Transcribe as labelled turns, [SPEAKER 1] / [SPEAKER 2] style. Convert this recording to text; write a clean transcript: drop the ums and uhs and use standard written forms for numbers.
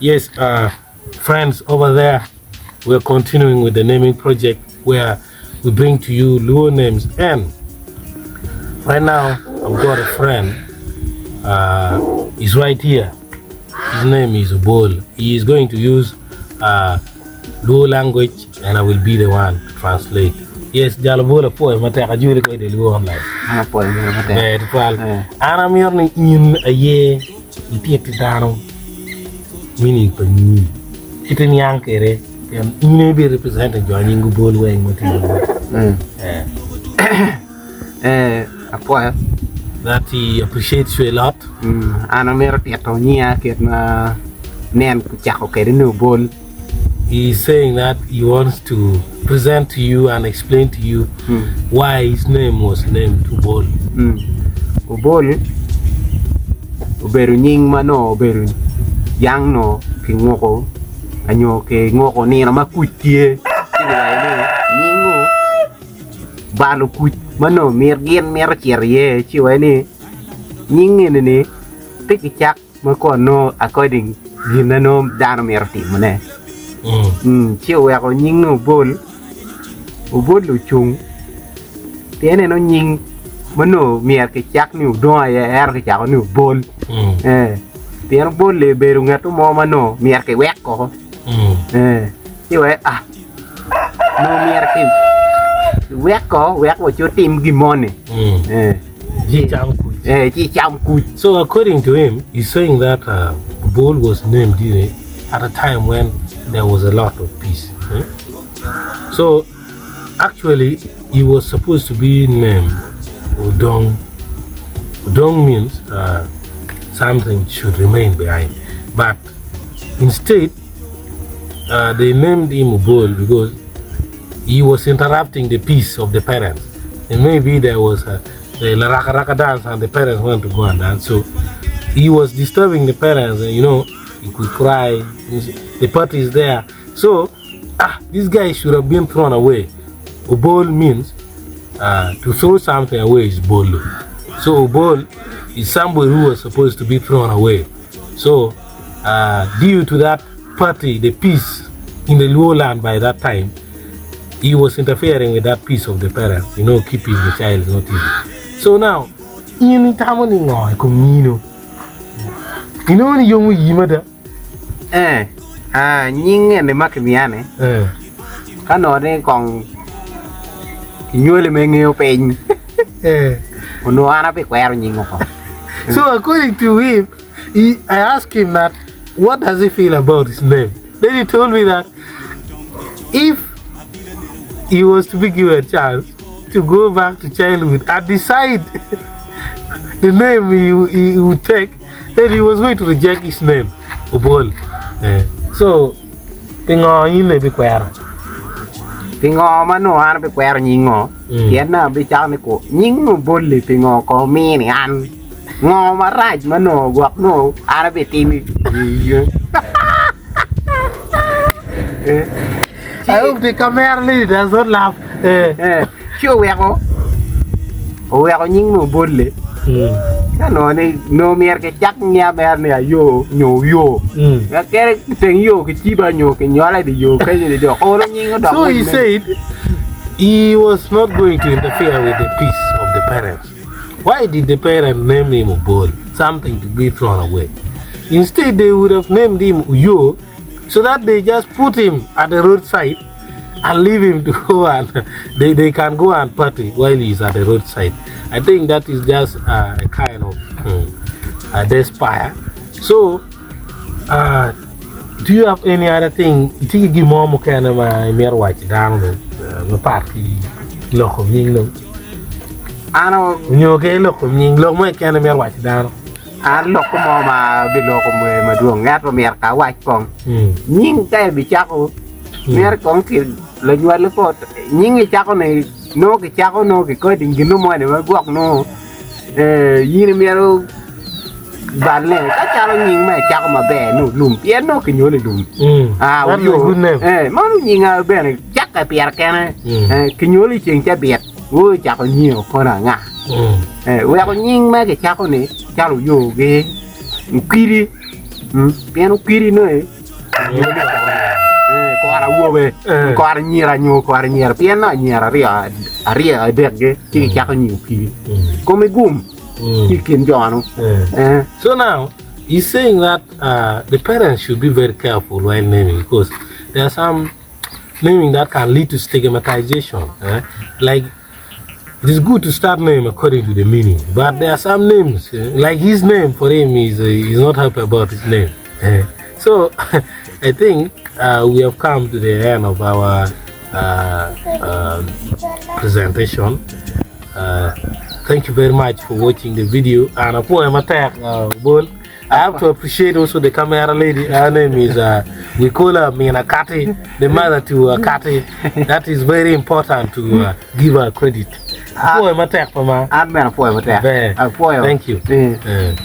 [SPEAKER 1] Yes, uh, friends over there, we're continuing with the naming project where we bring to you Luo names. And right now, I've got a friend. Uh, he's right here. His name is Obol. He is going to use uh, Luo language, and I will be the one to translate. Yes, jal Obol apwoyo matek ajoli ko i Luo online.
[SPEAKER 2] An apwoyo bene matek.
[SPEAKER 1] Ber tutwal.
[SPEAKER 2] Eh.
[SPEAKER 1] An amito ni in aye itit ki dano meaning pa nyingi. Kit iniang kwede pien in aye ibi representing jo a nying Obol weng ma tye i lobo.
[SPEAKER 2] Mm.
[SPEAKER 1] Eh.
[SPEAKER 2] Eh, apwoyo.
[SPEAKER 1] That he appreciates you a lot.
[SPEAKER 2] Mm, an amito tito nyinga kit ma nen ocako kwede ni Obol.
[SPEAKER 1] He is saying that he wants to present to you and explain to you why his name was named Obol.
[SPEAKER 2] Mm. Obol obedo nying ma nongo obedo yang nongo kinguko nyo kinguko nino ma kuc tye ci kiwaco ni nying-ngu balo kuc ma nongo gin mito cito iye ci iwaco ni nying eni-ni pe kicak ma kon nongo according gin ma nongo dano mito timone ci oweko nying Obol, Obol ocung pien en nying ma nongo myero kicak ni Odong aye ento kicako ni Obol pien Obol-li obedo ngat mo ma nongo myero kiwek koko ci wek a nongo myero kiwek koko wek wa ci otim gin moni.
[SPEAKER 1] Ci icam kuc.
[SPEAKER 2] Eh, ci icam kuc.
[SPEAKER 1] So according to him, he's saying that uh, Obol was named during, at a time when there was a lot of peace. eh? So actually, he was supposed to be named Odong. Odong means uh, something should remain behind. But instead, uh, they named him Obol because he was interrupting the peace of the parents. And maybe there was a, the Raka Raka dance and the parents went to go and dance. So he was disturbing the parents, and you know, he could cry. The party is there. So, ah, this guy should have been thrown away. Obol means uh, to throw something away is bolo. So Obol is somebody who was supposed to be thrown away. So uh, due to that party, the peace in the Luo land by that time, he was interfering with that peace of the parents, you know, keeping the child not easy. So now, in itamo ni ngo i kom nyino? Inongo ni yomo iyi mada?
[SPEAKER 2] Eh, ah, nying eni ma kimiya-ni,
[SPEAKER 1] Eh.
[SPEAKER 2] ka nongo ni kong kinywali me ngeyo piny,
[SPEAKER 1] Eh.
[SPEAKER 2] onongo an abikwero nying oko.
[SPEAKER 1] So according to him, he, I asked him that what does he feel about his name? Then he told me that if he was to be given a chance to go back to childhood and decide the name he, he would take, then he was going to reject his name, Obol. Eh, so, pingo in ibikwero?
[SPEAKER 2] Pingo ma nongo an abikwero nying ngo?
[SPEAKER 1] Mm.
[SPEAKER 2] Pien nongo abicako ni ko nying Obol-li pingo ko omini an? Ngo marac ma nongo gwok nongo an abitimo i
[SPEAKER 1] I hope the camera lady does not laugh. Eh.
[SPEAKER 2] Eh, ci oweko oweko nying me Obol-li
[SPEAKER 1] Mm.
[SPEAKER 2] ka nongo ni nongo myero kicak ngiya mere ni ayo nyo oyo
[SPEAKER 1] Mm.
[SPEAKER 2] Wek kere teng yo kiciba nyo kinyola i dye yo kenyo ni dok olo nying odok
[SPEAKER 1] So he
[SPEAKER 2] mene.
[SPEAKER 1] said he was not going to interfere with the peace of the parents. Why did the parents name him Obol? Something to be thrown away. Instead, they would have named him Uyo so that they just put him at the roadside and leave him to go and they, they can go and party while he's at the roadside. I think that is just uh, a kind of hmm, a despair. So, uh, do you have any other thing? Itye ki gin mo mukene ma imito waco dano ni mapat ki loko nying dong?
[SPEAKER 2] An o-
[SPEAKER 1] Nyo ke loko nying lok mo keken imito waco dano?
[SPEAKER 2] an lok mo ma biloko mwe madwong ngat ma myero ka awac kong
[SPEAKER 1] Mm.
[SPEAKER 2] nying ka ibicako myero kong ki lanywali ko nying icako ni nongo kicako nongo kikodi gino moni ma gwok nongo eh, in imito balle ka calo nying ma icako maber ni olum pien nongo kinywali i lum
[SPEAKER 1] Mm.
[SPEAKER 2] Ah,
[SPEAKER 1] That is a
[SPEAKER 2] oyo.
[SPEAKER 1] good name.
[SPEAKER 2] Eh, mano nyinga bene cakke pire kene
[SPEAKER 1] Mm.
[SPEAKER 2] Eh, kinywali i ceng cabit wo icako nyingo kono anga
[SPEAKER 1] Mm.
[SPEAKER 2] Eh, weko nying ma kicako ni calo oyogi okidi. Pien okidi nongo kor awobe, kor anyira nyo kor anyira pien nongo anyira aryo aryo adekgi ci gicako nyiyo okidi. Kome gum ki i kin jo-nu.
[SPEAKER 1] So now he's saying that uh, the parents should be very careful while naming because there are some naming that can lead to stigmatization. Eh? Like it is good to start name according to the meaning, but there are some names, eh, like his name for him is uh, he's not happy about his name. Eh? So I think uh, we have come to the end of our uh, um, presentation. Uh, thank you very much for watching the video. And apwoyo matek, uh, Bol. I have to appreciate also the camera lady. Her name is, uh, we call her Mina Kati, the mother to uh, Kati. That is very important to uh, give her credit. Apwoyo matek, Mama.
[SPEAKER 2] An bene apwoyo matek.
[SPEAKER 1] Ber.
[SPEAKER 2] Apwoyo.
[SPEAKER 1] Thank you.
[SPEAKER 2] Eh.
[SPEAKER 1] Eh.